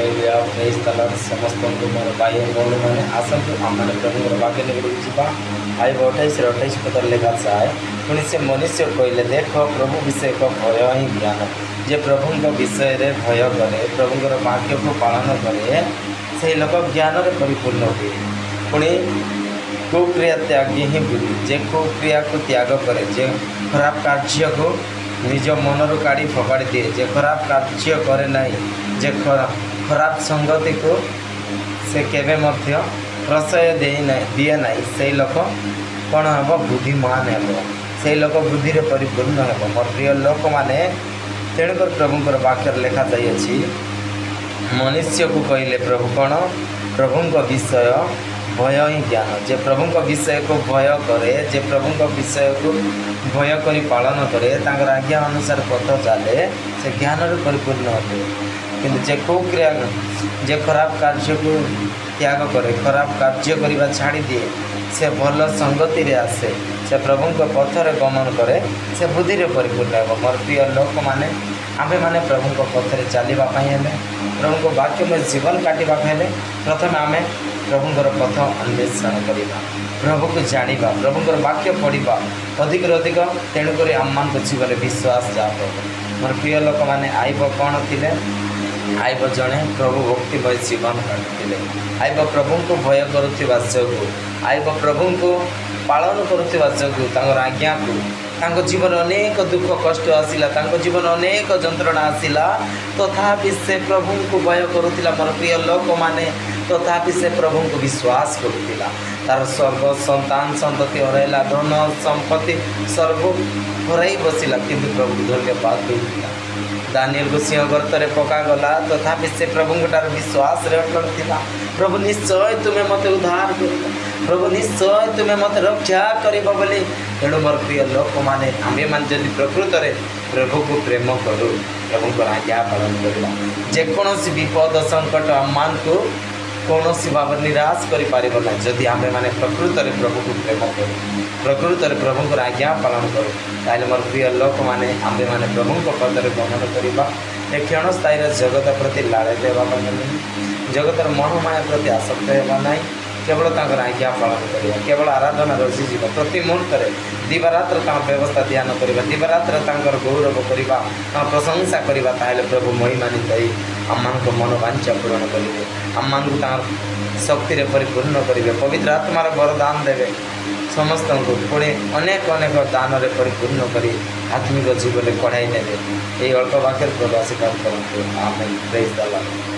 Hallelujah, ପ୍ରେଜ୍ ଦ Lord. ସମସ୍ତଙ୍କୁ ମୋର ଭାଇ ଓ ଭଉଣୀମାନେ, ଆସନ୍ତୁ ଆମମାନେ ପ୍ରଭୁଙ୍କର ବାକ୍ୟ ନିକଟକୁ ଯିବା। ଆଇବ 28ର 28 ପଦରେ ଲେଖାଯାଏ, ପୁଣି ସେ ମନୁଷ୍ୟ କହିଲେ, ଦେଖ, ପ୍ରଭୁ ବିଷୟକ ଭୟ ହିଁ ଜ୍ଞାନ। ଯେ ପ୍ରଭୁଙ୍କ ବିଷୟରେ ଭୟ କରେ, ପ୍ରଭୁଙ୍କର ବାକ୍ୟକୁ ପାଳନ କରେ, ସେହି ଲୋକ ଜ୍ଞାନରେ ପରିପୂର୍ଣ୍ଣ ହୁଏ। ପୁଣି କୁକ୍ରିୟା ତ୍ୟାଗୀ ହିଁ ବୁଦ୍ଧି। ଯେ କୁକ୍ରିୟାକୁ ତ୍ୟାଗ କରେ, ଯେ ଖରାପ କାର୍ଯ୍ୟକୁ ନିଜ ମନରୁ କାଢ଼ି ଫୋପାଡ଼ି ଦିଏ, ଯେ ଖରାପ କାର୍ଯ୍ୟ କରେ ନାହିଁ, ଯେ ଖରାପ ସଙ୍ଗତିକୁ ସେ କେବେ ମଧ୍ୟ ପ୍ରଶ୍ରୟ ଦିଏ ନାହିଁ, ସେଇ ଲୋକ କ'ଣ ହେବ? ବୁଦ୍ଧିମାନ ହେବ। ସେଇ ଲୋକ ବୁଦ୍ଧିରେ ପରିପୂର୍ଣ୍ଣ ହେବ। ମୋର ପ୍ରିୟ ଲୋକମାନେ, ତେଣୁକରି ପ୍ରଭୁଙ୍କର ବାକ୍ୟରେ ଲେଖାଯାଇଅଛି, ମନୁଷ୍ୟକୁ କହିଲେ ପ୍ରଭୁ କ'ଣ? ପ୍ରଭୁଙ୍କ ବିଷୟ ଭୟ ହିଁ ଜ୍ଞାନ। ଯେ ପ୍ରଭୁଙ୍କ ବିଷୟକୁ ଭୟ କରେ, ଯେ ପ୍ରଭୁଙ୍କ ବିଷୟକୁ ଭୟ କରି ପାଳନ କରେ, ତାଙ୍କର ଆଜ୍ଞା ଅନୁସାରେ ପଥ ଚାଲେ, ସେ ଜ୍ଞାନରେ ପରିପୂର୍ଣ୍ଣ ଅଟେ। କିନ୍ତୁ ଯେ କୁକ୍ରିୟା, ଯେ ଖରାପ କାର୍ଯ୍ୟକୁ ତ୍ୟାଗ କରେ, ଖରାପ କାର୍ଯ୍ୟ କରିବା ଛାଡ଼ିଦିଏ, ସେ ଭଲ ସଙ୍ଗତିରେ ଆସେ, ସେ ପ୍ରଭୁଙ୍କ ପଥରେ ଗମନ କରେ, ସେ ବୁଦ୍ଧିରେ ପରିପୂର୍ଣ୍ଣ ହେବ। ମୋର ପ୍ରିୟ ଲୋକମାନେ, ଆମ୍ଭେମାନେ ପ୍ରଭୁଙ୍କ ପଥରେ ଚାଲିବା ପାଇଁ ହେଲେ, ପ୍ରଭୁଙ୍କ ବାକ୍ୟମୟ ଜୀବନ କାଟିବାକୁ ହେଲେ, ପ୍ରଥମେ ଆମେ ପ୍ରଭୁଙ୍କର ପଥ ଅନ୍ୱେଷଣ କରିବା, ପ୍ରଭୁକୁ ଜାଣିବା, ପ୍ରଭୁଙ୍କର ବାକ୍ୟ ପଢ଼ିବା ଅଧିକରୁ ଅଧିକ। ତେଣୁକରି ଆମମାନଙ୍କ ଜୀବନରେ ବିଶ୍ୱାସ ଜାତ ହେବ। ମୋର ପ୍ରିୟ ଲୋକମାନେ, ଆଇବ କ'ଣ ଥିଲେ? ଆଇବ ଜଣେ ପ୍ରଭୁ ଭକ୍ତିମୟ ଜୀବନ କାଟୁଥିଲେ। ଆଇବ ପ୍ରଭୁଙ୍କୁ ଭୟ କରୁଥିବା ଯୋଗୁଁ, ଆଇବ ପ୍ରଭୁଙ୍କୁ ପାଳନ କରୁଥିବା ଯୋଗୁଁ ତାଙ୍କର ଆଜ୍ଞାକୁ, ତାଙ୍କ ଜୀବନରେ ଅନେକ ଦୁଃଖ କଷ୍ଟ ଆସିଲା, ତାଙ୍କ ଜୀବନରେ ଅନେକ ଯନ୍ତ୍ରଣା ଆସିଲା, ତଥାପି ସେ ପ୍ରଭୁଙ୍କୁ ଭୟ କରୁଥିଲା। ମୋର ପ୍ରିୟ ଲୋକମାନେ, ତଥାପି ସେ ପ୍ରଭୁଙ୍କୁ ବିଶ୍ୱାସ କରୁଥିଲା। ତାର ସର୍ବ ସନ୍ତାନ ସନ୍ତତି ହରାଇଲା, ଧନ ସମ୍ପତ୍ତି ସର୍ବ ହରାଇ ବସିଲା, କିନ୍ତୁ ପ୍ରଭୁକୁ ଧନ୍ୟବାଦ ଦେଉଥିଲା। ଦାନିଏଲକୁ ସିଂହ ଗର୍ତ୍ତରେ ପକାଗଲା, ତଥାପି ସେ ପ୍ରଭୁଙ୍କ ଠାରୁ ବିଶ୍ୱାସରେ ଅଟଳ ଥିଲା। ପ୍ରଭୁ, ନିଶ୍ଚୟ ତୁମେ ମୋତେ ଉଦ୍ଧାର କରିବ, ପ୍ରଭୁ, ନିଶ୍ଚୟ ତୁମେ ମୋତେ ରକ୍ଷା କରିବ ବୋଲି। ତେଣୁ ମୋର ପ୍ରିୟ ଲୋକମାନେ, ଆମ୍ଭେମାନେ ଯଦି ପ୍ରକୃତରେ ପ୍ରଭୁକୁ ପ୍ରେମ କରୁ, ପ୍ରଭୁଙ୍କର ଆଜ୍ଞା ପାଳନ କରିବା, ଯେକୌଣସି ବିପଦ ସଙ୍କଟ ଆମମାନଙ୍କୁ କୌଣସି ଭାବରେ ନିରାଶ କରିପାରିବ ନାହିଁ। ଯଦି ଆମ୍ଭେମାନେ ପ୍ରକୃତରେ ପ୍ରଭୁକୁ ପ୍ରେମ କରୁ, ପ୍ରକୃତରେ ପ୍ରଭୁଙ୍କର ଆଜ୍ଞା ପାଳନ କରୁ, ତାହେଲେ ମୋର ପ୍ରିୟ ଲୋକମାନେ, ଆମ୍ଭେମାନେ ପ୍ରଭୁଙ୍କ ପଥରେ ଗମନ କରିବା। ଏ କ୍ଷଣସ୍ଥାୟୀର ଜଗତ ପ୍ରତି ଲାଳିତ ହେବା ପାଇଁ ନୁହେଁ, ଜଗତର ମନୋମାୟା ପ୍ରତି ଆସକ୍ତ ହେବା ନାହିଁ, କେବଳ ତାଙ୍କର ଆଜ୍ଞା ପାଳନ କରିବା, କେବଳ ଆରାଧନା ରସିଯିବା। ପ୍ରତି ମୁହୂର୍ତ୍ତରେ ଦିବାରାତ୍ର ତାଙ୍କ ବ୍ୟବସ୍ଥା ଧ୍ୟାନ କରିବା, ଦିବାରାତ୍ର ତାଙ୍କର ଗୌରବ କରିବା, ତାଙ୍କ ପ୍ରଶଂସା କରିବା। ତାହେଲେ ପ୍ରଭୁ ମହିମାନିତ ହେଇ ଆମମାନଙ୍କ ମନୋବାଞ୍ଛା ପୂରଣ କରିବେ, ଆମମାନଙ୍କୁ ତାଙ୍କର ଶକ୍ତିରେ ପରିପୂର୍ଣ୍ଣ କରିବେ, ପବିତ୍ର ଆତ୍ମାର ବରଦାନ ଦେବେ, ସମସ୍ତଙ୍କୁ ପୁଣି ଅନେକ ଅନେକ ଦାନରେ ପରିପୂର୍ଣ୍ଣ କରି ଆତ୍ମିକ ଜୀବନରେ କଢ଼ାଇ ନେବେ। ଏହି ଅଳ୍ପ ବାକ୍ୟରେ ପ୍ରଭୁ ଆଶୀର୍ବାଦ କରନ୍ତୁ। ଆମେନ୍। ପ୍ରେଜ୍ ଦ ଲର୍ଡ।